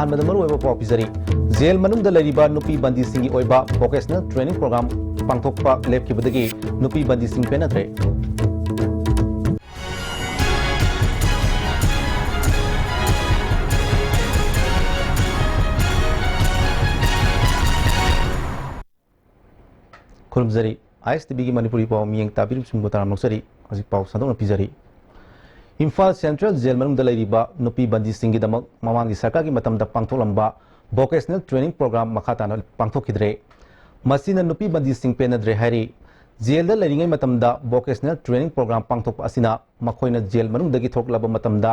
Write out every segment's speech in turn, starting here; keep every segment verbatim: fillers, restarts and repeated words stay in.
ꯑꯍꯥꯟꯕꯗ ꯃꯔꯨꯑꯣꯏꯕ ꯄꯥꯎ ꯄꯤꯖꯔꯤ꯫ ꯖꯦꯜ ꯃꯅꯨꯡꯗ ꯂꯩꯔꯤꯕ ꯅꯨꯄꯤ ꯕꯟꯗꯤꯁꯤꯡꯒꯤ ꯑꯣꯏꯕ vocational training program ꯄꯥꯡꯊꯣꯛꯄ ꯂꯦꯞꯈꯤꯕꯗꯒꯤ ꯅꯨꯄꯤ ꯕꯟꯗꯤꯁꯤꯡ ꯄꯦꯟꯅꯗ꯭ꯔꯦ꯫ ꯈꯨꯔꯨꯝꯖꯔꯤ꯫ ꯑꯥꯏ ꯑꯦꯁ ꯇꯤ ꯚꯤꯒꯤ ꯃꯅꯤꯄꯨꯔꯤ ꯄꯥꯎ ꯃꯤꯠꯌꯦꯡ ꯇꯥꯕꯤꯔꯤꯕꯁꯤꯡꯕꯨ ꯇꯔꯥꯝꯅ ꯑꯣꯛꯆꯔꯤ꯫ ꯍꯧꯖꯤꯛ ꯄꯥꯎ ꯁꯟꯗꯣꯛꯅ ꯄꯤꯖꯔꯤ꯫ ꯏꯝꯐꯥꯜ ꯁꯦꯟꯇ꯭ꯔꯦꯜ ꯖꯦꯜ ꯃꯅꯨꯡꯗ ꯂꯩꯔꯤꯕ ꯅꯨꯄꯤ ꯕꯟꯗꯤꯁꯤꯡꯒꯤꯗꯃꯛ ꯃꯃꯥꯡꯒꯤ ꯁꯔꯀꯥꯔꯒꯤ ꯃꯇꯝꯗ ꯄꯥꯡꯊꯣꯛꯂꯝꯕ vocational training program ꯃꯈꯥ ꯇꯥꯅ ꯄꯥꯡꯊꯣꯛꯈꯤꯗ꯭ꯔꯦ꯫ ꯃꯁꯤꯅ ꯅꯨꯄꯤ ꯕꯟꯗꯤꯁꯤꯡ ꯄꯦꯟꯅꯗ꯭ꯔꯦ ꯍꯥꯏꯔꯤ꯫ ꯖꯦꯜꯗ ꯂꯩꯔꯤꯉꯩ ꯃꯇꯝꯗ vocational training program ꯄꯥꯡꯊꯣꯛꯄ ꯑꯁꯤꯅ ꯃꯈꯣꯏꯅ ꯖꯦꯜ ꯃꯅꯨꯡꯗꯒꯤ ꯊꯣꯛꯂꯛꯂꯕ ꯃꯇꯝꯗ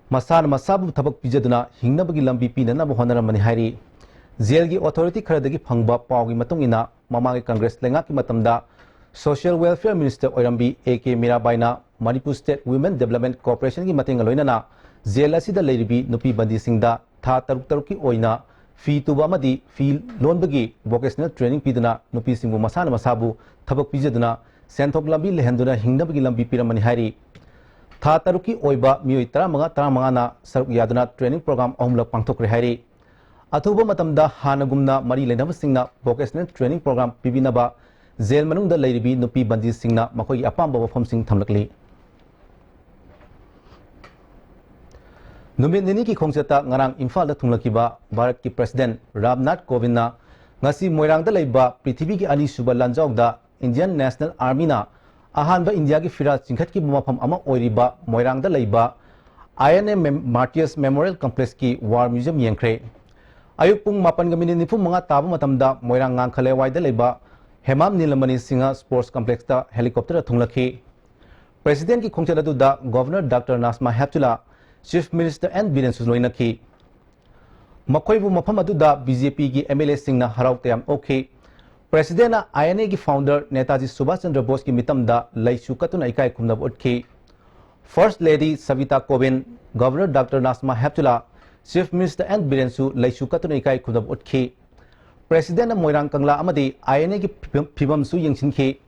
ꯃꯁꯥꯅ ꯃꯁꯥꯕꯨ ꯊꯕꯛ ꯄꯤꯖꯗꯨꯅ ꯍꯤꯡꯅꯕꯒꯤ ꯂꯝꯕꯤ ꯄꯤꯅꯅꯕ ꯍꯣꯠꯅꯔꯝꯕꯅꯤ ꯍꯥꯏꯔꯤ꯫ ꯖꯦꯜꯒꯤ authority ꯈꯔꯗꯒꯤ ꯐꯪꯕ ꯄꯥꯎꯒꯤ ꯃꯇꯨꯡ ꯏꯟꯅ, ꯃꯃꯥꯡꯒꯤ ꯀꯪꯒ꯭ꯔꯦꯁ ꯂꯩꯉꯥꯛꯀꯤ ꯃꯇꯝꯗ social welfare minister ꯑꯣꯏꯔꯝꯕꯤ A K ꯃꯤꯔꯥꯕꯥꯏꯅ Manipur State Women Development Corporationꯒꯤ ꯃꯇꯦꯡꯒ ꯂꯣꯏꯅꯅ ꯖꯦꯜ ꯑꯁꯤꯗ ꯂꯩꯔꯤꯕꯤ ꯅꯨꯄꯤ ꯕꯟꯗꯤꯁꯤꯡꯗ ꯊꯥ ꯇꯔꯨꯛ ꯇꯔꯨꯛꯀꯤ ꯑꯣꯏꯅ ꯐꯤ ꯇꯨꯕ ꯑꯃꯗꯤ ꯐꯤ ꯂꯣꯟꯕꯒꯤ vocational training ꯄꯤꯗꯨꯅ ꯅꯨꯄꯤꯁꯤꯡꯕꯨ ꯃꯁꯥꯅ ꯃꯁꯥꯕꯨ ꯊꯕꯛ ꯄꯤꯖꯗꯨꯅ ꯁꯦꯟꯊꯣꯛ ꯂꯝꯕꯤ ꯂꯩꯍꯟꯗꯨꯅ ꯍꯤꯡꯅꯕꯒꯤ ꯂꯝꯕꯤ ꯄꯤꯔꯝꯕꯅꯤ ꯍꯥꯏꯔꯤ꯫ ꯊꯥ ꯇꯔꯨꯛꯀꯤ ꯑꯣꯏꯕ ꯃꯤꯑꯣꯏ ꯇꯔꯥꯃꯉꯥ ꯇꯔꯥꯃꯉꯥꯅ ꯁꯔꯨꯛ ꯌꯥꯗꯨꯅ training program ꯑꯍꯨꯝꯂꯛ ꯄꯥꯡꯊꯣꯛꯈ꯭ꯔꯦ ꯍꯥꯏꯔꯤ꯫ ꯑꯊꯨꯕ ꯃꯇꯝꯗ ꯍꯥꯟꯅꯒꯨꯝꯅ ꯃꯔꯤ ꯂꯩꯅꯕꯁꯤꯡꯅ vocational training program ꯄꯤꯕꯤꯅꯕ ꯖꯦꯜ ꯃꯅꯨꯡꯗ ꯂꯩꯔꯤꯕꯤ ꯅꯨꯄꯤ ꯕꯟꯗꯤꯁꯤꯡꯅ ꯃꯈꯣꯏꯒꯤ ꯑꯄꯥꯝꯕ ꯋꯥꯐꯝꯁꯤꯡ ꯊꯝꯂꯛꯂꯤ꯫ ꯅꯨꯃꯤꯠ ꯅꯤꯅꯤꯒꯤ ꯈꯣꯡꯆꯠꯇ ꯉꯔꯥꯡ ꯏꯝꯐꯥꯜꯗ ꯊꯨꯡꯂꯈꯤꯕ ꯚꯥꯔꯠꯀꯤ President ꯔꯥꯝꯅꯥꯊ ꯀꯣꯕꯤꯟꯗꯅ ꯉꯁꯤ ꯃꯣꯏꯔꯥꯡꯗ ꯂꯩꯕ ꯄ꯭ꯔꯤꯊꯤꯕꯤꯒꯤ ꯑꯅꯤꯁꯨꯕ ꯂꯥꯟꯖꯥꯎꯗ Indian National Armyꯅ ꯑꯍꯥꯟꯕ ꯏꯟꯗꯤꯌꯥꯒꯤ ꯐꯤꯔꯥꯜ ꯆꯤꯡꯈꯠꯈꯤꯕ ꯃꯐꯝ ꯑꯃ ꯑꯣꯏꯔꯤꯕ ꯃꯣꯏꯔꯥꯡꯗ ꯂꯩꯕ I N A Mem-, Martyrs Memorial Complexꯀꯤ War Museum ꯌꯦꯡꯈ꯭ꯔꯦ꯫ ꯑꯌꯨꯛ ꯄꯨꯡ ꯃꯥꯄꯟꯒ ꯃꯤꯅꯤꯠ ꯅꯤꯐꯨ ꯃꯉꯥ ꯇꯥꯕ ꯃꯇꯝꯗ ꯃꯣꯏꯔꯥꯡ ꯉꯥꯡꯈ ꯂꯩꯋꯥꯏꯗ ꯂꯩꯕ ꯍꯦꯃꯥꯝ ꯅꯤꯂꯃꯅꯤ ꯁꯤꯡꯍ Sports Complexꯇ helicopterꯗ ꯊꯨꯡꯂꯛꯈꯤ꯫ Presidentꯀꯤ ꯈꯣꯡꯆꯠ ꯑꯗꯨꯗ Governor Doctor ꯅꯥꯖꯃꯥ ꯍꯦꯞꯇꯨꯂꯥ, Chief Minister N ꯕꯤꯔꯦꯟꯁꯨ ꯂꯣꯏꯅꯈꯤ꯫ ꯃꯈꯣꯏꯕꯨ ꯃꯐꯝ ꯑꯗꯨꯗ B J Pꯒꯤ M L Aꯁꯤꯡꯅ ꯍꯔꯥꯎ ꯇꯌꯥꯝ ꯑꯣꯛꯈꯤ꯫ Presidentꯅ I N Aꯒꯤ founder Netaji Subhash Chandra ꯕꯣꯁꯀꯤ ꯃꯤꯇꯝꯗ ꯂꯩꯁꯨ ꯀꯠꯇꯨꯅ ꯏꯀꯥꯏ ꯈꯨꯝꯅꯕ ꯎꯠꯈꯤ꯫ First Lady Sabita ꯀꯣꯕꯤꯟꯗ, Governor Doctor ꯅꯥꯖꯃꯥ ꯍꯦꯞꯇꯨꯂꯥ, Chief Minister N ꯕꯤꯔꯦꯟꯁꯨ ꯂꯩꯁꯨ ꯀꯠꯇꯨꯅ ꯏꯀꯥꯏ ꯈꯨꯝꯅꯕ ꯎꯠꯈꯤ꯫ Presidentꯅ ꯃꯣꯏꯔꯥꯡ ꯀꯪꯂꯥ ꯑꯃꯗꯤ I N Aꯒꯤ ꯐꯤꯕꯝ, ꯐꯤꯕꯝꯁꯨ ꯌꯦꯡꯁꯤꯟꯈꯤ꯫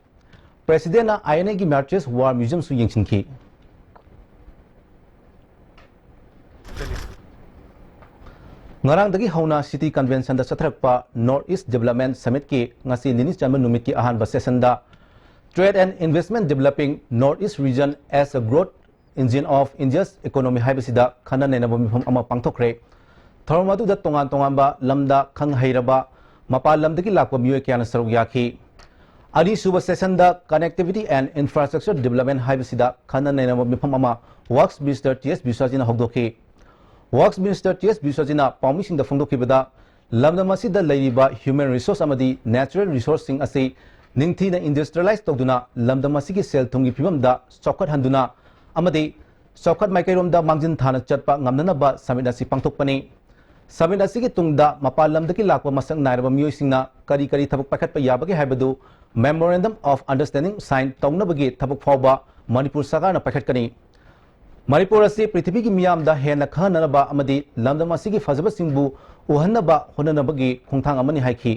Presidentꯅ I N Aꯒꯤ Martyrs War Museumꯁꯨ ꯌꯦꯡꯁꯤꯟꯈꯤ꯫ ꯉꯔꯥꯡꯗꯒꯤ ꯍꯧꯅ City Conventionꯗ ꯆꯠꯊꯔꯛꯄ North East Development Summitꯀꯤ ꯉꯁꯤ ꯅꯤꯅꯤ ꯆꯟꯕ ꯅꯨꯃꯤꯠꯀꯤ ꯑꯍꯥꯟꯕ sessionꯗ Trade and Investment Developing North East Region as a Growth Engine of India's Economy ꯍꯥꯏꯕꯁꯤꯗ ꯈꯟꯅ ꯅꯩꯅꯕ ꯃꯤꯐꯝ ꯑꯃ ꯄꯥꯡꯊꯣꯛꯈ꯭ꯔꯦ꯫ ꯊꯧꯔꯝ ꯑꯗꯨꯗ ꯇꯣꯉꯥꯟ ꯇꯣꯉꯥꯟꯕ ꯂꯝꯗ ꯈꯪ ꯍꯩꯔꯕ ꯃꯄꯥꯟ ꯂꯝꯗꯒꯤ ꯂꯥꯛꯄ ꯃꯤꯑꯣꯏ ꯀꯌꯥꯅ ꯁꯔꯨꯛ ꯌꯥꯈꯤ꯫ ꯑꯅꯤꯁꯨꯕ sessionꯗ Connectivity and Infrastructure Development ꯍꯥꯏꯕꯁꯤꯗ ꯈꯟꯅ ꯅꯩꯅꯕ ꯃꯤꯐꯝ ꯑꯃ Works Minister T S ꯕꯤꯁ꯭ꯋꯖꯤꯠꯅ ꯍꯧꯗꯣꯛꯈꯤ꯫ Works Minister T S ꯕꯤꯁ꯭ꯋꯖꯤꯠꯅ ꯄꯥꯎꯃꯤꯁꯤꯡꯗ ꯐꯣꯡꯗꯣꯛꯈꯤꯕꯗ, ꯂꯝꯗꯝ ꯑꯁꯤꯗ ꯂꯩꯔꯤꯕ human resource ꯑꯃꯗꯤ natural resourceꯁꯤꯡ ꯑꯁꯤ ꯅꯤꯡꯊꯤꯅ industrialize ꯇꯧꯗꯨꯅ ꯂꯝꯗꯝ ꯑꯁꯤꯒꯤ ꯁꯦꯜ-ꯊꯨꯝꯒꯤ ꯐꯤꯕꯝꯗ ꯆꯥꯎꯈꯠꯍꯟꯗꯨꯅ ꯑꯃꯗꯤ ꯆꯥꯎꯈꯠ ꯃꯥꯏꯀꯩꯔꯣꯝꯗ ꯃꯥꯡꯖꯤꯟ ꯊꯥꯅ ꯆꯠꯄ ꯉꯝꯅꯅꯕ summit ꯑꯁꯤ ꯄꯥꯡꯊꯣꯛꯄꯅꯤ꯫ Summit ꯑꯁꯤꯒꯤ ꯇꯨꯡꯗ ꯃꯄꯥꯟ ꯂꯝꯗꯒꯤ ꯂꯥꯛꯄ ꯃꯁꯛ ꯅꯥꯏꯔꯕ ꯃꯤꯑꯣꯏꯁꯤꯡꯅ ꯀꯔꯤ ꯀꯔꯤ ꯊꯕꯛ ꯄꯥꯏꯈꯠꯄ ꯌꯥꯕꯒꯦ ꯍꯥꯏꯕꯗꯨ Memorandum of Understanding sign ꯇꯧꯅꯕꯒꯤ ꯊꯕꯛ ꯐꯥꯎꯕ ꯃꯅꯤꯄꯨꯔ ꯁꯔꯀꯥꯔꯅ ꯄꯥꯏꯈꯠꯀꯅꯤ꯫ ꯃꯅꯤꯄꯨꯔ ꯑꯁꯤ ꯄ꯭ꯔꯤꯊꯤꯕꯤꯒꯤ ꯃꯤꯌꯥꯝꯗ ꯍꯦꯟꯅ ꯈꯪꯍꯟꯅꯅꯕ ꯑꯃꯗꯤ ꯂꯝꯗꯝ ꯑꯁꯤꯒꯤ ꯐꯖꯕꯁꯤꯡꯕꯨ ꯎꯍꯟꯅꯕ ꯍꯣꯠꯅꯅꯕꯒꯤ ꯈꯣꯡꯊꯥꯡ ꯑꯃꯅꯤ ꯍꯥꯏꯈꯤ꯫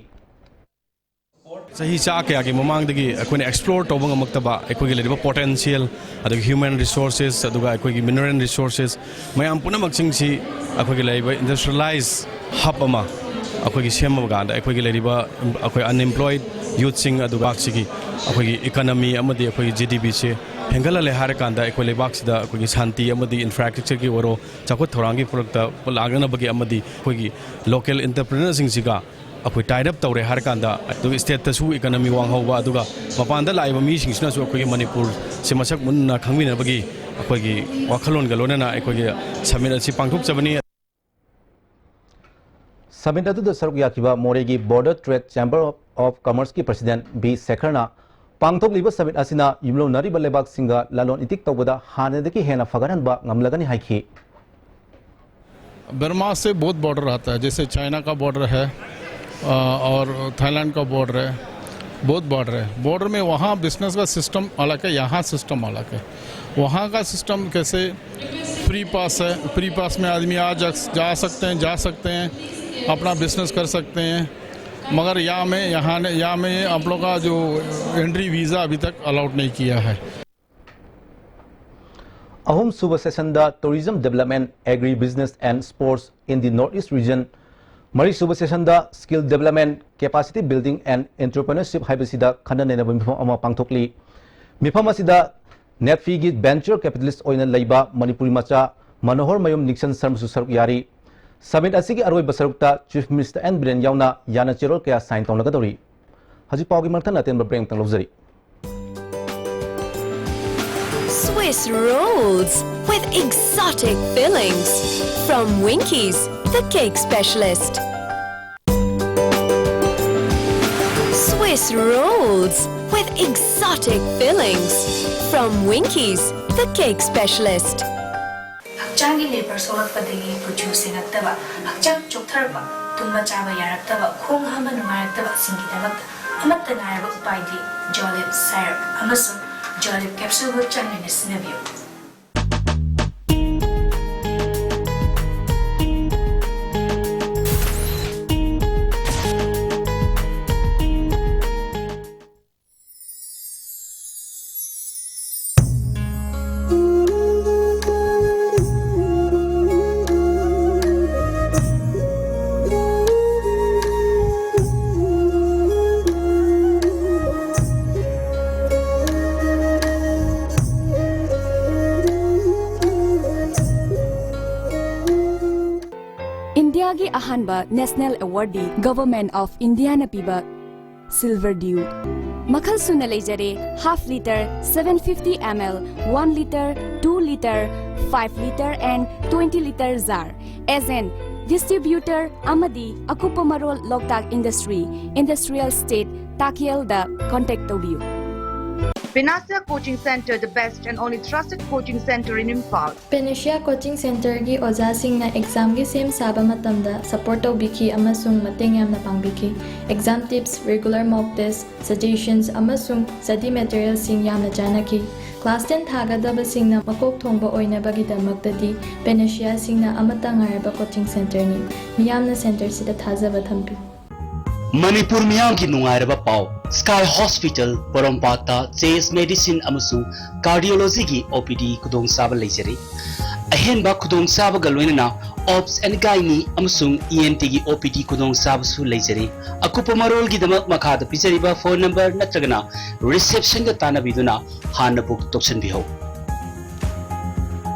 ꯆꯍꯤ ꯆꯥ ꯀꯌꯥꯒꯤ ꯃꯃꯥꯡꯗꯒꯤ ꯑꯩꯈꯣꯏꯅ explore ꯇꯧꯕ ꯉꯝꯃꯛꯇꯕ ꯑꯩꯈꯣꯏꯒꯤ ꯂꯩꯔꯤꯕ potential, ꯑꯗꯒꯤ human resources, ꯑꯗꯨꯒ ꯑꯩꯈꯣꯏꯒꯤ mineral resources ꯃꯌꯥꯝ ꯄꯨꯝꯅꯃꯛꯁꯤꯡꯁꯤ ꯑꯩꯈꯣꯏꯒꯤ ꯂꯩꯔꯤꯕ industrialize hub ꯑꯃ ꯑꯩꯈꯣꯏꯒꯤ ꯁꯦꯝꯃꯕ ꯀꯥꯟꯗ ꯑꯩꯈꯣꯏꯒꯤ ꯂꯩꯔꯤꯕ ꯑꯩꯈꯣꯏ unemployed youthꯁꯤꯡ ꯑꯗꯨꯒ ꯂꯩꯕꯥꯛꯁꯤꯒꯤ ꯑꯩꯈꯣꯏꯒꯤ economy ꯑꯃꯗꯤ ꯑꯩꯈꯣꯏꯒꯤ GDPꯁꯦ ꯍꯦꯟꯒꯠꯍꯜꯂꯦ ꯍꯥꯏꯔꯀꯥꯟꯗ ꯑꯩꯈꯣꯏ ꯂꯩꯕꯥꯛꯁꯤꯗ ꯑꯩꯈꯣꯏꯒꯤ ꯁꯥꯟꯇꯤ ꯑꯃꯗꯤ infrastructureꯒꯤ ꯑꯣꯏꯔꯣ ꯆꯥꯎꯈꯠ ꯊꯧꯔꯥꯡꯒꯤ ꯄꯨꯔꯛꯇ ꯂꯥꯛꯅꯅꯕꯒꯤ ꯑꯃꯗꯤ ꯑꯩꯈꯣꯏꯒꯤ local entrepreneurꯁꯤꯡꯁꯤꯒ ꯑꯩꯈꯣꯏ tie up ꯇꯧꯔꯦ ꯍꯥꯏꯔꯀꯥꯟꯗ ꯑꯗꯨꯒ stateꯇꯁꯨ economy ꯋꯥꯡꯍꯧꯕ ꯑꯗꯨꯒ ꯃꯄꯥꯟꯗ ꯂꯥꯛꯏꯕ ꯃꯤꯁꯤꯡꯁꯤꯅꯁꯨ ꯑꯩꯈꯣꯏꯒꯤ ꯃꯅꯤꯄꯨꯔꯁꯦ ꯃꯁꯛ ꯃꯨꯟꯅ ꯈꯪꯃꯤꯟꯅꯕꯒꯤ ꯑꯩꯈꯣꯏꯒꯤ ꯋꯥꯈꯜꯂꯣꯟꯒ ꯂꯣꯏꯅꯅ ꯑꯩꯈꯣꯏꯒꯤ summit ꯑꯁꯤ ꯄꯥꯡꯊꯣꯛꯆꯕꯅꯤ꯫ Summit ꯑꯗꯨꯗ ꯁꯔꯨꯛ ꯌꯥꯈꯤꯕ ꯃꯣꯔꯦꯒꯤ Border Trade Chamber of Commerceꯀꯤ President B ꯁꯦꯈꯔꯅ ꯄꯥꯡꯊꯣꯛꯂꯤꯕ summit ꯑꯁꯤꯅ ꯌꯨꯝꯂꯣꯟꯅꯔꯤꯕ ꯂꯩꯕꯥꯛꯁꯤꯡꯒ ꯂꯂꯣꯟ ꯏꯇꯤꯛ ꯇꯧꯕꯗ ꯍꯥꯟꯅꯗꯒꯤ ꯍꯦꯟꯅ ꯐꯒꯠꯍꯟꯕ ꯉꯝꯂꯒꯅꯤ ꯍꯥꯏꯈꯤ꯫ बर्मा से बहुत बॉर्डर आता है, जैसे चाइना का बॉर्डर है, अ, और थाईलैंड का बॉर्डर है, बहुत बॉर्डर है। बॉर्डर में वहाँ बिजनेस का सिस्टम अलग है, यहाँ सिस्टम अलग है। वहाँ का सिस्टम कैसे, फ्री पास है, फ्री पास में आदमी आ जा जा सकते हैं, जा सकते हैं, अपना बिजनेस कर सकते हैं। मगर यहाँ में यहाँ ने यहाँ में आप लोग का जो एंट्री वीज़ा अभी तक अलाउड नहीं किया है। ꯑꯍꯨꯝꯁꯨꯕ sessionꯗ Tourism Development, Agri Business and Sports in the North East Region, ꯃꯔꯤꯁꯨꯕ sessionꯗ Skill Development, Capacity Building and Entrepreneurship ꯍꯥꯏꯕꯁꯤꯗ ꯈꯟꯅ ꯅꯩꯅꯕ ꯃꯤꯐꯝ ꯑꯃ ꯄꯥꯡꯊꯣꯛꯂꯤ꯫ ꯃꯤꯐꯝ ꯑꯁꯤꯗ ꯅꯦꯠꯐꯤꯒꯤ venture capitalist ꯑꯣꯏꯅ ꯂꯩꯕ ꯃꯅꯤꯄꯨꯔꯤ ꯃꯆꯥ ꯃꯅꯣꯍꯔ ꯃꯌꯨꯝ ꯅꯤꯛꯁꯟ ꯁꯔꯃꯁꯨ ꯁꯔꯨꯛ ꯌꯥꯔꯤ꯫ Summit ꯑꯁꯤꯒꯤ ꯑꯔꯣꯏꯕ ꯁꯔꯨꯛꯇ Chief Minister ꯑꯦꯟ ꯕꯤꯔꯦꯟ ꯌꯥꯎꯅ ꯌꯥꯅ ꯆꯦꯔꯣꯜ ꯀꯌꯥ sign ꯇꯧꯅꯒꯗꯧꯔꯤ꯫ ꯍꯧꯖꯤꯛ ꯄꯥꯎꯒꯤ ꯃꯊꯪ ꯑꯇꯦꯟꯕ break ꯑꯃꯇꯪ ꯂꯧꯖꯔꯤ꯫ Swiss rolls with exotic fillings from Winkies, the cake specialist. Swiss rolls with exotic fillings from Winkies, the cake specialist. ꯍꯛꯆꯥꯡꯒꯤ ꯂꯦꯕꯔ ꯁꯣꯛꯂꯛꯄꯗꯒꯤ ꯀꯨꯆꯨ ꯁꯦꯡꯉꯛꯇꯕ, ꯍꯛꯆꯥꯡ ꯆꯣꯛꯊꯔꯛꯄ, ꯇꯨꯝꯕ ꯆꯥꯕ ꯌꯥꯔꯛꯇꯕ, ꯈꯣꯡ ꯍꯥꯝꯕ ꯅꯨꯡꯉꯥꯏꯔꯛꯇꯕꯁꯤꯡꯒꯤꯗꯃꯛꯇ ꯑꯃꯠꯇ ꯉꯥꯏꯔꯕ ꯎꯄꯥꯏꯗꯤ ꯖꯣꯂꯤꯞ ꯁꯥꯏꯔꯞ ꯑꯃꯁꯨꯡ ꯖꯣꯂꯤꯞ ꯀꯦꯞꯁꯨꯜꯕꯨ ꯆꯥꯡ ꯅꯥꯏꯅ ꯁꯤꯖꯤꯟꯅꯕꯤꯌꯨ꯫ ꯏꯟꯗꯤꯌꯥꯒꯤ ꯑꯍꯥꯟꯕ national awardꯗꯤ Government of Indiaꯅ ꯄꯤꯕ Silver Dew꯫ ꯃꯈꯜ ꯁꯨꯅ ꯂꯩꯖꯔꯦ, half litre, seven fifty ml, one litre, two litre, five litre and twenty litre jar꯫ Agent, distributor ꯑꯃꯗꯤ ꯑꯀꯨꯞꯄ ꯃꯔꯣꯜ ꯂꯣꯛꯇꯥꯛ Industry, Industrial Estate, ꯇꯥꯀꯦꯜꯗ contact ꯇꯧꯕꯤꯌꯨ꯫ Panacea Coaching Center, the best and only trusted coaching center in Imphal. Panacea Coaching Centerꯒꯤ ꯑꯣꯖꯥꯁꯤꯡꯅ examꯒꯤ ꯁꯦꯝ ꯁꯥꯕ ꯃꯇꯝꯗ support ꯇꯧꯕꯤꯈꯤ ꯑꯃꯁꯨꯡ ꯃꯇꯦꯡ ꯌꯥꯝꯅ ꯄꯥꯡꯕꯤꯈꯤ꯫ Exam tips, regular mock test, suggestions ꯑꯃꯁꯨꯡ study materialꯁꯤꯡ ꯌꯥꯝꯅ ꯆꯥꯟꯅꯈꯤ꯫ Class ten ꯊꯥꯒꯗꯕꯁꯤꯡꯅ ꯃꯀꯣꯛ ꯊꯣꯡꯕ ꯑꯣꯏꯅꯕꯒꯤꯗꯃꯛꯇꯗꯤ Panaceaꯁꯤꯡꯅ ꯑꯃꯠꯇ ꯉꯥꯏꯔꯕ coaching centerꯅꯤ꯫ ꯃꯤꯌꯥꯝꯅ centerꯁꯤꯗ ꯊꯥꯖꯕ ꯊꯝꯕꯤꯌꯨ꯫ ꯃꯅꯤꯄꯨꯔ ꯃꯤꯌꯥꯝꯒꯤ ꯅꯨꯡꯉꯥꯏꯔꯕ ꯄꯥꯎ꯫ Sky Hospital ꯄꯣꯔꯣꯝꯄꯥꯠꯇ ꯆꯦꯁ ꯃꯦꯗꯤꯁꯤꯟ ꯑꯃꯁꯨꯡ ꯀꯥꯔꯗꯤꯑꯣꯂꯣꯖꯤꯒꯤ ꯑꯣ ꯄꯤ ꯗꯤ ꯈꯨꯗꯣꯡꯆꯥꯕ ꯂꯩꯖꯔꯤ꯫ ꯑꯍꯦꯟꯕ ꯈꯨꯗꯣꯡꯆꯥꯕꯒ ꯂꯣꯏꯅꯅ ꯑꯣꯞꯁ ꯑꯦꯟ ꯒꯥꯏꯅꯤ ꯑꯃꯁꯨꯡ ꯏ ꯑꯦꯟ ꯇꯤꯒꯤ ꯑꯣ ꯄꯤ ꯗꯤ ꯈꯨꯗꯣꯡꯆꯥꯕꯁꯨ ꯂꯩꯖꯔꯤ꯫ ꯑꯀꯨꯞꯄ ꯃꯔꯣꯜꯒꯤꯗꯃꯛ ꯃꯈꯥꯗ ꯄꯤꯖꯔꯤꯕ ꯐꯣꯟ ꯅꯝꯕꯔ ꯅꯠꯇ꯭ꯔꯒꯅ ꯔꯤꯁꯦꯞꯁꯟꯒ ꯇꯥꯟꯅꯕꯤꯗꯨꯅ ꯍꯥꯟꯅ ꯕꯨꯛ ꯇꯧꯁꯤꯟꯕꯤꯍꯧ꯫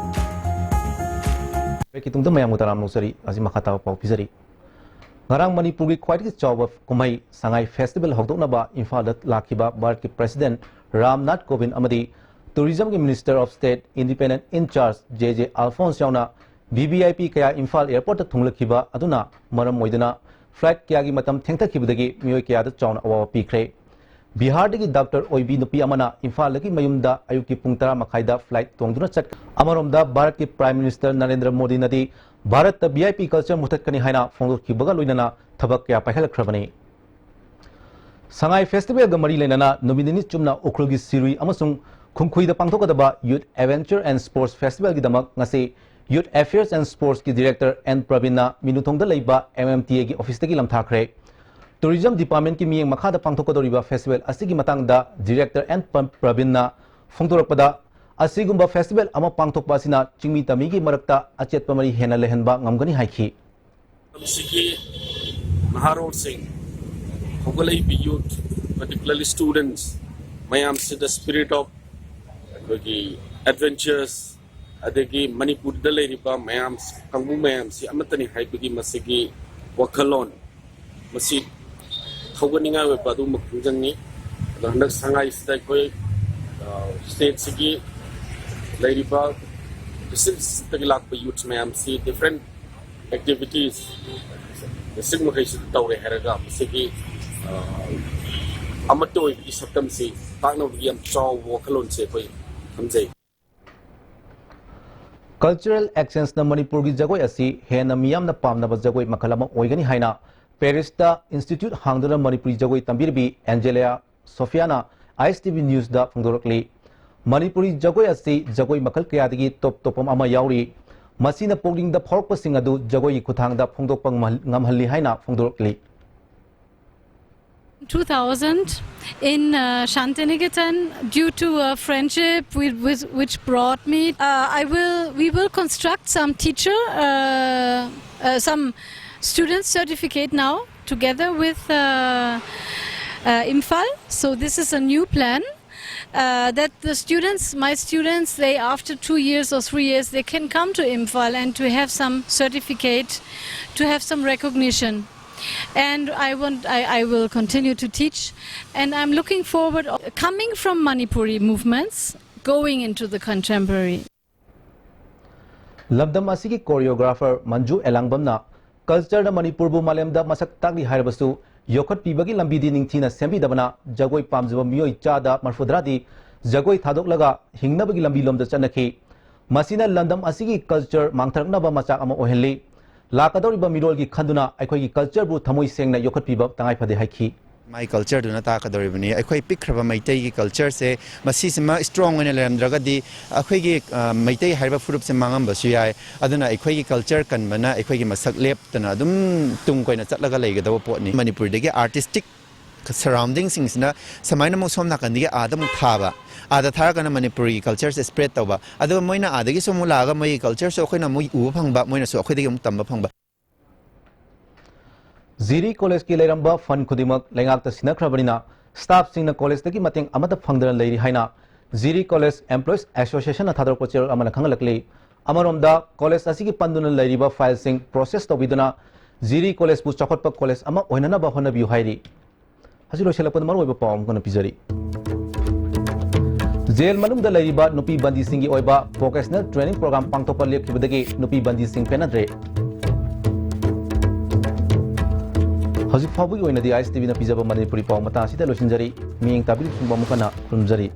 ꯕ꯭ꯔꯦꯛꯀꯤ ꯇꯨꯡꯗ ꯃꯌꯥꯝꯕꯨ ꯇꯔꯥꯝꯅ ꯑꯣꯛꯆꯔꯤ꯫ ꯍꯧꯖꯤꯛ ꯃꯈꯥ ꯇꯥꯕ ꯄꯥꯎ ꯄꯤꯖꯔꯤ꯫ ꯉꯔꯥꯡ ꯃꯅꯤꯄꯨꯔꯒꯤ ꯈ꯭ꯋꯥꯏꯗꯒꯤ ꯆꯥꯎꯕ ꯀꯨꯝꯍꯩ ꯁꯉꯥꯏ ꯐꯦꯁꯇꯤꯚꯦꯜ ꯍꯧꯗꯣꯛꯅꯕ ꯏꯝꯐꯥꯜꯗ ꯂꯥꯛꯈꯤꯕ ꯚꯥꯔꯠꯀꯤ ꯄ꯭ꯔꯦꯁꯤꯗꯦꯟꯠ ꯔꯥꯝꯅꯥꯊ ꯀꯣꯕꯤꯟꯗ ꯑꯃꯗꯤ ꯇꯨꯔꯤꯖꯝꯒꯤ minister of state independent in charge J J Alphons ꯌꯥꯎꯅ ꯚꯤ ꯚꯤ ꯑꯥꯏ ꯄꯤ ꯀꯌꯥ ꯏꯝꯐꯥꯜ ꯑꯦꯌꯔꯄꯣꯔꯠꯇ ꯊꯨꯡꯂꯈꯤꯕ ꯑꯗꯨꯅ ꯃꯔꯝ ꯑꯣꯏꯗꯨꯅ ꯐ꯭ꯂꯥꯏꯠ ꯀꯌꯥꯒꯤ ꯃꯇꯝ ꯊꯦꯡꯊꯈꯤꯕꯗꯒꯤ ꯃꯤꯑꯣꯏ ꯀꯌꯥꯗ ꯆꯥꯎꯅ ꯑꯋꯥꯕ ꯄꯤꯈ꯭ꯔꯦ꯫ ꯕꯤꯍꯥꯔꯗꯒꯤ ꯗꯥꯛꯇꯔ ꯑꯣꯏꯕꯤ ꯅꯨꯄꯤ ꯑꯃꯅ ꯏꯝꯐꯥꯜꯗꯒꯤ ꯃꯌꯨꯝꯗ ꯑꯌꯨꯛꯀꯤ ꯄꯨꯡ ꯇꯔꯥ ꯃꯈꯥꯏꯗ ꯐ꯭ꯂꯥꯏꯠ ꯇꯣꯡꯗꯨꯅ ꯆꯠ-, ꯑꯃꯔꯣꯝꯗ ꯚꯥꯔꯠꯀꯤ ꯄ꯭ꯔꯥꯏꯝ ꯃꯤꯅꯤꯁꯇꯔ ꯅꯔꯦꯟꯗ꯭ꯔ ꯃꯣꯗꯤꯅꯗꯤ ꯚꯥꯔꯠꯇ ꯚꯤ ꯑꯥꯏ ꯄꯤ ꯀꯜꯆꯔ ꯃꯨꯊꯠꯀꯅꯤ ꯍꯥꯏꯅ ꯐꯣꯡꯗꯣꯛꯈꯤꯕꯒ ꯂꯣꯏꯅꯅ ꯊꯕꯛ ꯀꯌꯥ ꯄꯥꯏꯈꯠꯂꯛꯈ꯭ꯔꯕꯅꯤ꯫ ꯁꯉꯥꯏ ꯐꯦꯁꯇꯤꯚꯦꯜꯒ ꯃꯔꯤ ꯂꯩꯅꯅ ꯅꯨꯃꯤꯠ ꯅꯤꯅꯤ ꯆꯨꯞꯅ ꯎꯈ꯭ꯔꯨꯜꯒꯤ ꯁꯤꯔꯨꯏ ꯑꯃꯁꯨꯡ ꯈꯨꯝꯈꯨꯏꯗ ꯄꯥꯡꯊꯣꯛꯀꯗꯕ ꯌꯨꯊ ꯑꯦꯗꯚꯦꯟꯆꯔ ꯑꯦꯟ ꯁ꯭ꯄꯣꯔꯠꯁ ꯐꯦꯁꯇꯤꯚꯦꯜꯒꯤꯗꯃꯛ ꯉꯁꯤ ꯌꯨꯊ ꯑꯦꯐꯤꯌꯔꯁ ꯑꯦꯟ ꯁ꯭ꯄꯣꯔꯠꯁꯀꯤ ꯗꯤꯔꯦꯛꯇꯔ ꯑꯦꯟ ꯄ꯭ꯔꯕꯤꯟꯅ ꯃꯤꯅꯨꯊꯣꯡꯗ ꯂꯩꯕ ꯑꯦꯝ ꯑꯦꯝ ꯇꯤ ꯑꯦꯒꯤ ꯑꯣꯐꯤꯁꯇꯒꯤ ꯂꯝꯊꯥꯈ꯭ꯔꯦ꯫ ꯇꯨꯔꯤꯖꯝ ꯗꯤꯄꯥꯔꯠꯃꯦꯟꯠꯀꯤ ꯃꯤꯠꯌꯦꯡ ꯃꯈꯥꯗ ꯄꯥꯡꯊꯣꯛꯀꯗꯧꯔꯤꯕ ꯐꯦꯁꯇꯤꯚꯦꯜ ꯑꯁꯤꯒꯤ ꯃꯇꯥꯡꯗ ꯗꯤꯔꯦꯛꯇꯔ ꯑꯦꯟ ꯄ꯭ꯔ-, ꯄ꯭ꯔꯕꯤꯟꯅ ꯐꯣꯡꯗꯣꯔꯛꯄꯗ, ꯑꯁꯤꯒꯨꯝꯕ ꯐꯦꯁꯇꯤꯚꯦꯜ ꯑꯃ ꯄꯥꯡꯊꯣꯛꯄ ꯑꯁꯤꯅ ꯆꯤꯡꯃꯤ ꯇꯝꯃꯤꯒꯤ ꯃꯔꯛꯇ ꯑꯆꯦꯠꯄ ꯃꯔꯤ ꯍꯦꯟꯅ ꯂꯩꯍꯟꯕ ꯉꯝꯒꯅꯤ ꯍꯥꯏꯈꯤ꯫ ꯃꯁꯤꯒꯤ ꯅꯍꯥꯔꯣꯜꯁꯤꯡ ꯍꯧꯒꯠꯂꯛꯏꯕ ꯌꯨꯊ, particularly students ꯃꯌꯥꯝꯁꯤꯗ spirit of ꯑꯩꯈꯣꯏꯒꯤ adventures, ꯑꯗꯒꯤ ꯃꯅꯤꯄꯨꯔꯗ ꯂꯩꯔꯤꯕ ꯃꯌꯥꯝ, ꯀꯥꯡꯕꯨ ꯃꯌꯥꯝꯁꯤ ꯑꯃꯠꯇꯅꯤ ꯍꯥꯏꯕꯒꯤ ꯃꯁꯤꯒꯤ ꯋꯥꯈꯜꯂꯣꯟ, ꯃꯁꯤ ꯊꯧꯒꯠꯅꯤꯡꯉꯥꯏ ꯑꯣꯏꯕ ꯑꯗꯨꯒꯨꯝꯕ ꯈꯣꯡꯖꯪꯅꯤ꯫ ꯑꯗꯣ ꯍꯟꯗꯛ ꯁꯉꯥꯏꯁꯤꯗ ꯑꯩꯈꯣꯏ, ꯑ, ꯁ꯭ꯇꯦꯠꯁꯤꯒꯤ ꯂꯩꯔꯤꯕ ꯗꯤꯁꯇ꯭ꯔꯤꯛ ꯗꯤꯁꯇ꯭ꯔꯤꯛꯇꯒꯤ ꯂꯥꯛꯄ ꯌꯨꯠꯁ ꯃꯌꯥꯝꯁꯤ different activities ꯗꯤꯁꯇ꯭ꯔꯤꯛ ꯃꯈꯩꯁꯤꯗ ꯇꯧꯔꯦ ꯍꯥꯏꯔꯒ ꯃꯁꯤꯒꯤ, ꯑ, ꯑꯃꯠꯇ ꯑꯣꯏꯕꯒꯤ ꯁꯛꯇꯝꯁꯤ ꯇꯥꯛꯅꯕꯒꯤ ꯌꯥꯝ ꯆꯥꯎꯕ ꯋꯥꯈꯜꯂꯣꯟꯁꯦ ꯑꯩꯈꯣꯏ ꯊꯝꯖꯩ꯫ ꯀꯜꯆꯔꯦꯜ ꯑꯦꯛꯁꯆꯦꯟꯖꯅ ꯃꯅꯤꯄꯨꯔꯒꯤ ꯖꯒꯣꯏ ꯑꯁꯤ ꯍꯦꯟꯅ ꯃꯤꯌꯥꯝꯅ ꯄꯥꯝꯅꯕ ꯖꯒꯣꯏ ꯃꯈꯜ ꯑꯃ ꯑꯣꯏꯒꯅꯤ ꯍꯥꯏꯅ ꯄꯦꯔꯤꯁꯇ ꯏꯟꯁꯇꯤꯇ꯭ꯌꯨꯠ ꯍꯥꯡꯗꯨꯅ ꯃꯅꯤꯄꯨꯔꯤ ꯖꯒꯣꯏ ꯇꯝꯕꯤꯔꯤꯕꯤ ꯑꯦꯟꯖꯦꯂꯤꯌꯥ ꯁꯣꯐꯤꯌꯥꯅ ꯑꯥꯏ ꯑꯦꯁ ꯇꯤ ꯚꯤ ꯅ꯭ꯌꯨꯁꯇ ꯐꯣꯡꯗꯣꯔꯛꯂꯤ꯫ ꯃꯅꯤꯄꯨꯔꯤ ꯖꯒꯣꯏ ꯑꯁꯤ ꯖꯒꯣꯏ ꯃꯈꯜ ꯀꯌꯥꯗꯒꯤ ꯇꯣꯞ ꯇꯣꯞꯄ ꯑꯃ ꯌꯥꯎꯔꯤ꯫ ꯃꯁꯤꯅ ꯄꯨꯛꯅꯤꯡꯗ ꯐꯥꯎꯔꯛꯄꯁꯤꯡ ꯑꯗꯨ ꯖꯒꯣꯏꯒꯤ ꯈꯨꯠꯊꯥꯡꯗ ꯐꯣꯡꯗꯣꯛꯄ ꯉꯝꯍꯜ-, ꯉꯝꯍꯜꯂꯤ ꯍꯥꯏꯅ ꯐꯣꯡꯗꯣꯔꯛꯂꯤ꯫ two thousand in uh, Shantiniketan due to a friendship with, with, which brought me. Uh, I will, we will construct some teacher, uh, uh, some student certificate now together with uh, uh, Imphal. So this is a new plan. Uh, that the students, my students, they, after two years or three years, they can come to Imphal and to have some certificate, to have some recognition. And I want, I, I will continue to teach. And I'm looking forward, coming from Manipuri movements, going into the contemporary. ꯂꯝꯗꯝ ꯑꯁꯤꯒꯤ choreographer Manju ꯑꯦꯂꯥꯡꯕꯝꯅ ꯀꯜꯆꯔꯅ ꯃꯅꯤꯄꯨꯔꯕꯨ ꯃꯥꯂꯦꯝꯗ ꯃꯁꯛ ꯇꯥꯛꯂꯤ ꯍꯥꯏꯔꯕꯁꯨ ꯌꯣꯛꯈꯠꯄꯤꯕꯒꯤ ꯂꯝꯕꯤꯗꯤ ꯅꯤꯡꯊꯤꯅ ꯁꯦꯝꯕꯤꯗꯕꯅ ꯖꯒꯣꯏ ꯄꯥꯝꯖꯕ ꯃꯤꯑꯣꯏ ꯆꯥꯗ ꯃꯔꯐꯨꯇꯔꯥꯗꯤ ꯖꯒꯣꯏ ꯊꯥꯗꯣꯛꯂꯒ ꯍꯤꯡꯅꯕꯒꯤ ꯂꯝꯕꯤꯂꯣꯝꯗ ꯆꯠꯅꯈꯤ꯫ ꯃꯁꯤꯅ ꯂꯝꯗꯝ ꯑꯁꯤꯒꯤ ꯀꯜꯆꯔ ꯃꯥꯡꯊꯔꯛꯅꯕ ꯃꯆꯥꯛ ꯑꯃ ꯑꯣꯏꯍꯜꯂꯤ꯫ ꯂꯥꯛꯀꯗꯧꯔꯤꯕ ꯃꯤꯔꯣꯜꯒꯤ ꯈꯟꯗꯨꯅ ꯑꯩꯈꯣꯏꯒꯤ ꯀꯜꯆꯔꯕꯨ ꯊꯃꯣꯏ ꯁꯦꯡꯅ ꯌꯣꯛꯈꯠꯄꯤꯕ ꯇꯉꯥꯏ ꯐꯗꯦ ꯍꯥꯏꯈꯤ꯫ ꯃꯥꯏ ꯀꯜꯆꯔꯗꯨꯅ ꯇꯥꯛꯀꯗꯧꯔꯤꯕꯅꯤ꯫ ꯑꯩꯈꯣꯏ ꯄꯤꯛꯈ꯭ꯔꯕ ꯃꯩꯇꯩꯒꯤ ꯀꯜꯆꯔꯁꯦ ꯃꯁꯤꯁꯤꯃ ꯏꯁꯇ꯭ꯔꯣꯡ ꯑꯣꯏꯅ ꯂꯩꯔꯝꯗ꯭ꯔꯒꯗꯤ ꯑꯩꯈꯣꯏꯒꯤ ꯃꯩꯇꯩ ꯍꯥꯏꯔꯤꯕ ꯐꯨꯔꯨꯞꯁꯦ ꯃꯥꯡꯉꯝꯕꯁꯨ ꯌꯥꯏ꯫ ꯑꯗꯨꯅ ꯑꯩꯈꯣꯏꯒꯤ ꯀꯜꯆꯔ ꯀꯟꯕꯅ ꯑꯩꯈꯣꯏꯒꯤ ꯃꯁꯛ ꯂꯦꯞꯇꯅ ꯑꯗꯨꯝ ꯇꯨꯡ ꯀꯣꯏꯅ ꯆꯠꯂꯒ ꯂꯩꯒꯗꯕ ꯄꯣꯠꯅꯤ꯫ ꯃꯅꯤꯄꯨꯔꯗꯒꯤ ꯑꯥꯔꯇꯤꯁꯇꯤꯛ ꯁꯔꯥꯎꯟꯗꯤꯡꯁꯤꯡꯁꯤꯅ ꯁꯨꯃꯥꯏꯅ ꯑꯃꯨꯛ ꯁꯣꯝ ꯅꯥꯀꯟꯗꯒꯤ ꯑꯥꯗ ꯑꯃꯨꯛ ꯊꯥꯕ, ꯑꯥꯗ ꯊꯥꯔꯒꯅ ꯃꯅꯤꯄꯨꯔꯒꯤ ꯀꯜꯆꯔꯁꯦ ꯁ꯭ꯄ꯭ꯔꯦꯗ ꯇꯧꯕ, ꯑꯗꯨꯒ ꯃꯣꯏꯅ ꯑꯥꯗꯒꯤ ꯁꯨꯝ ꯑꯃꯨꯛ ꯂꯥꯛꯑꯒ ꯃꯣꯏꯒꯤ ꯀꯜꯆꯔꯁꯨ ꯑꯩꯈꯣꯏꯅ ꯑꯃꯨꯛ ꯎꯕ ꯐꯪꯕ, ꯃꯣꯏꯅꯁꯨ ꯑꯩꯈꯣꯏꯗꯒꯤ ꯑꯃꯨꯛ ꯇꯝꯕ ꯐꯪꯕ꯫ ꯖꯤꯔꯤ ꯀꯣꯂꯦꯖꯀꯤ ꯂꯩꯔꯝꯕ ꯐꯟ ꯈꯨꯗꯤꯡꯃꯛ ꯂꯩꯉꯥꯛꯇ ꯁꯤꯟꯅꯈ꯭ꯔꯕꯅꯤꯅ ꯁ꯭ꯇꯥꯐꯁꯤꯡꯅ ꯀꯣꯂꯦꯖꯇꯒꯤ ꯃꯇꯦꯡ ꯑꯃꯠꯇ ꯐꯪꯗꯅ ꯂꯩꯔꯤ ꯍꯥꯏꯅ ꯖꯤꯔꯤ ꯀꯣꯂꯦꯖ ꯑꯦꯝꯄ꯭ꯂꯣꯌꯤꯁ ꯑꯦꯁꯣꯁꯤꯌꯦꯁꯟꯅ ꯊꯥꯗꯣꯔꯛꯄ ꯆꯦꯔꯣꯜ ꯑꯃꯅ ꯈꯪꯍꯜꯂꯛꯂꯤ꯫ ꯑꯃꯔꯣꯝꯗ ꯀꯣꯂꯦꯖ ꯑꯁꯤꯒꯤ ꯄꯟꯗꯨꯅ ꯂꯩꯔꯤꯕ ꯐꯥꯏꯜꯁꯤꯡ ꯄ꯭ꯔꯣꯁꯦꯁ ꯇꯧꯕꯤꯗꯨꯅ ꯖꯤꯔꯤ ꯀꯣꯂꯦꯖꯄꯨ ꯆꯥꯎꯈꯠꯄ ꯀꯣꯂꯦꯖ ꯑꯃ ꯑꯣꯏꯅꯅꯕ ꯍꯣꯠꯅꯕꯤꯌꯨ ꯍꯥꯏꯔꯤ꯫ ꯍꯧꯖꯤꯛ ꯂꯣꯏꯁꯤꯜꯂꯛꯄꯗ ꯃꯔꯨꯑꯣꯏꯕ ꯄꯥꯎ ꯑꯃꯨꯛ ꯍꯟꯅ ꯄꯤꯖꯔꯤ꯫ ꯖꯦꯜ ꯃꯅꯨꯡꯗ ꯂꯩꯔꯤꯕ ꯅꯨꯄꯤ ꯕꯟꯗꯤꯁꯤꯡꯒꯤ ꯑꯣꯏꯕ ꯚꯣꯀꯦꯁꯅꯦꯜ ꯇ꯭ꯔꯦꯅꯤꯡ ꯄ꯭ꯔꯣꯒ꯭ꯔꯥꯝ ꯄꯥꯡꯊꯣꯛꯄ ꯂꯦꯞꯈꯤꯕꯗꯒꯤ ꯅꯨꯄꯤ ꯕꯟꯗꯤꯁꯤꯡ ꯄꯦꯟꯅꯗ꯭ꯔꯦ꯫ ꯍꯧꯖꯤꯛ ꯐꯥꯎꯕꯒꯤ ꯑꯣꯏꯅꯗꯤ ꯑꯥꯏ ꯑꯦꯁ ꯇꯤ ꯚꯤꯅ ꯄꯤꯖꯕ ꯃꯅꯤꯄꯨꯔꯤ ꯄꯥꯎ ꯃꯇꯥꯡ ꯑꯁꯤꯗ ꯂꯣꯏꯁꯤꯟꯖꯔꯤ꯫ ꯃꯤꯠꯌꯦꯡ ꯇꯥꯕꯤꯔꯤꯕꯁꯤꯡꯕꯨ ꯑꯃꯨꯛ ꯍꯟꯅ ꯈꯨꯔꯨꯝꯖꯔꯤ꯫